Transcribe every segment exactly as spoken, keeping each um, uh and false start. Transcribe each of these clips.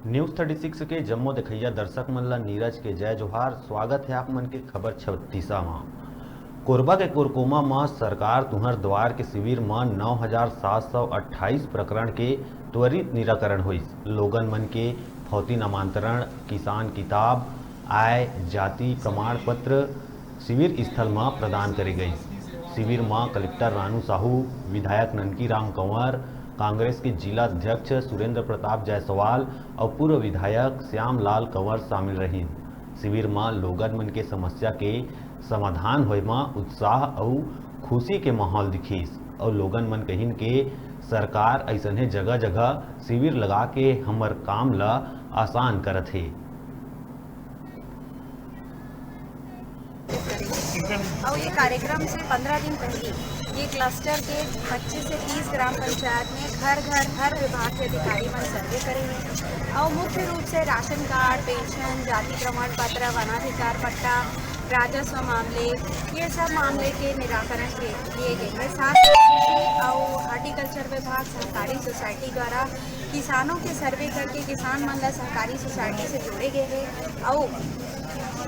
News thirty six के जम्मो देखइया दर्शक मन ला नीरज के जय जोहार। स्वागत हे आप मन के खबर छत्तीसा मा। कोरबा के कोरकोमा मा सरकार तुंहर द्वार के शिविर मा नौ हजार सात सौ अट्ठाईस प्रकरण के त्वरित निराकरण होइस। लोगन मन के फौती नामांतरण, किसान किताब, आय, जाति प्रमाण पत्र शिविर स्थल मा प्रदान करे गइस। शिविर मा कलेक्टर रानू साहू, विधायक ननकी राम कंवर, कांग्रेस के जिला अध्यक्ष सुरेंद्र प्रताप जायसवाल अउ पूर्व विधायक श्याम लाल कंवर शामिल रहिन। शिविर मा लोगन मन के समस्या के समाधान होय मा उत्साह अउ खुशी के माहौल दिखिस अउ लोगन मन कहिन के सरकार अइसने जगह-जगह शिविर लगा के हमर काम ल आसान करत हे। अउ ये कार्यक्रम से पंद्रह दिन पहले ये क्लस्टर के पच्चीस से तीस ग्राम पंचायत में घर घर हर विभाग के अधिकारी मन सर्वे करे हे। अउ मुख्य रूप से राशन कार्ड, पेंशन, जाति प्रमाण पत्र, वनाधिकार पट्टा, राजस्व मामले, ये सब मामले के निराकरण के लिए गए हैं। साथ ही कृषि अउ हॉर्टिकल्चर विभाग सहकारी सोसाइटी द्वारा किसानों के सर्वे करके किसान मन ला सहकारी सोसाइटी से जोड़े गए हैं। अउ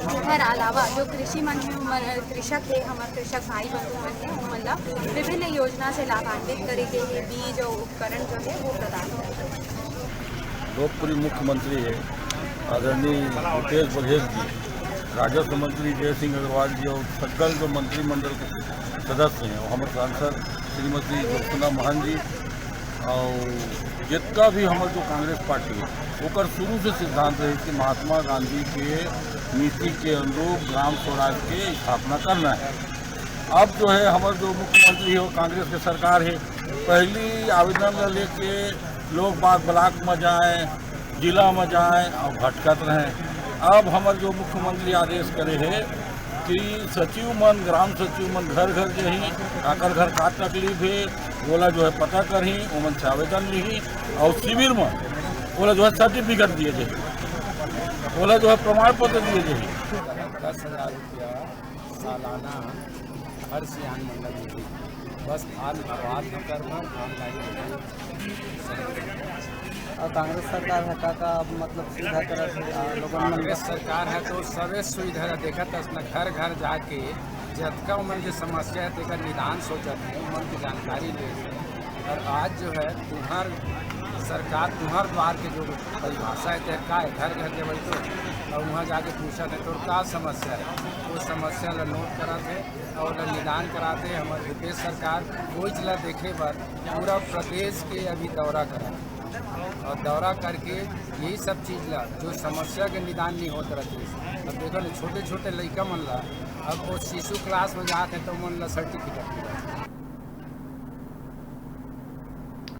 ओकर अलावा जो कृषि मन हे, मन, कृषक हे, हमर कृषक भाई बंधु मन हे, उमन ला विभिन्न योजना से लाभान्वित करे गए हे, बीज अउ उपकरण जो हे वो प्रदान करे गए हे। लोकप्रिय मुख्यमंत्री हे आदरणीय भूपेश बघेल जी, राजस्व मंत्री जय सिंह अग्रवाल जी और सकल जो मंत्रिमंडल के सदस्य हैं और हमारे सांसद श्रीमती ज्योत्सना महंत जी और जितना भी हमारे जो कांग्रेस पार्टी है, ओकर शुरू से सिद्धांत रहे कि महात्मा गांधी के नीति के अनुरूप ग्राम स्वराज के स्थापना करना है। अब जो है हमारे जो मुख्यमंत्री हो, कांग्रेस के सरकार है, पहली आवेदन ला लेके लोग बाग ब्लॉक में जाए, जिला में जाए और भटकत रहे। अब हमारे जो मुख्यमंत्री आदेश करे है कि सचिव मन, ग्राम सचिव मन घर घर जाही, काकर घर का तकलीफ है, ओला जो है पता करही, ओमन से आवेदन लिही और शिविर में ओला जो है सर्टिफिकेट दिए जाही, ओला जो है प्रमाण पत्र दिए जाही। दस हजार रुपया सालाना हर सियान मंडल में दी। बस हाल बात न कर बर, ऑनलाइन। और कांग्रेस सरकार ह का का मतलब सुविधा करत हे, आ, लोगन मन कांग्रेस बर? सरकार है तो सबे सुविधा ला देखत हस न, घर घर जाके जतका उमन के समस्या है तेकर निदान सोचत है, उमन के जानकारी ले। और आज जो है तुम्हार सरकार, तुम्हार द्वार के जो परिभाषा है, तेर का है, घर घर जब तो और वहाँ जाके पूछत है तोर का समस्या है, वो समस्या ला नोट करत है और ओला निदान करात हे। हमर भूपेश सरकार कोई जिला देखे बर पूरा प्रदेश के अभी दौरा करा और दौरा करके यही सब चीज ला, जो समस्या के निदान नहीं होत रहते। अब देखो ना, छोटे छोटे लइका मन ला, अब वो शिशु क्लास में जात है तो मन ला सर्टिफिकेट मिला,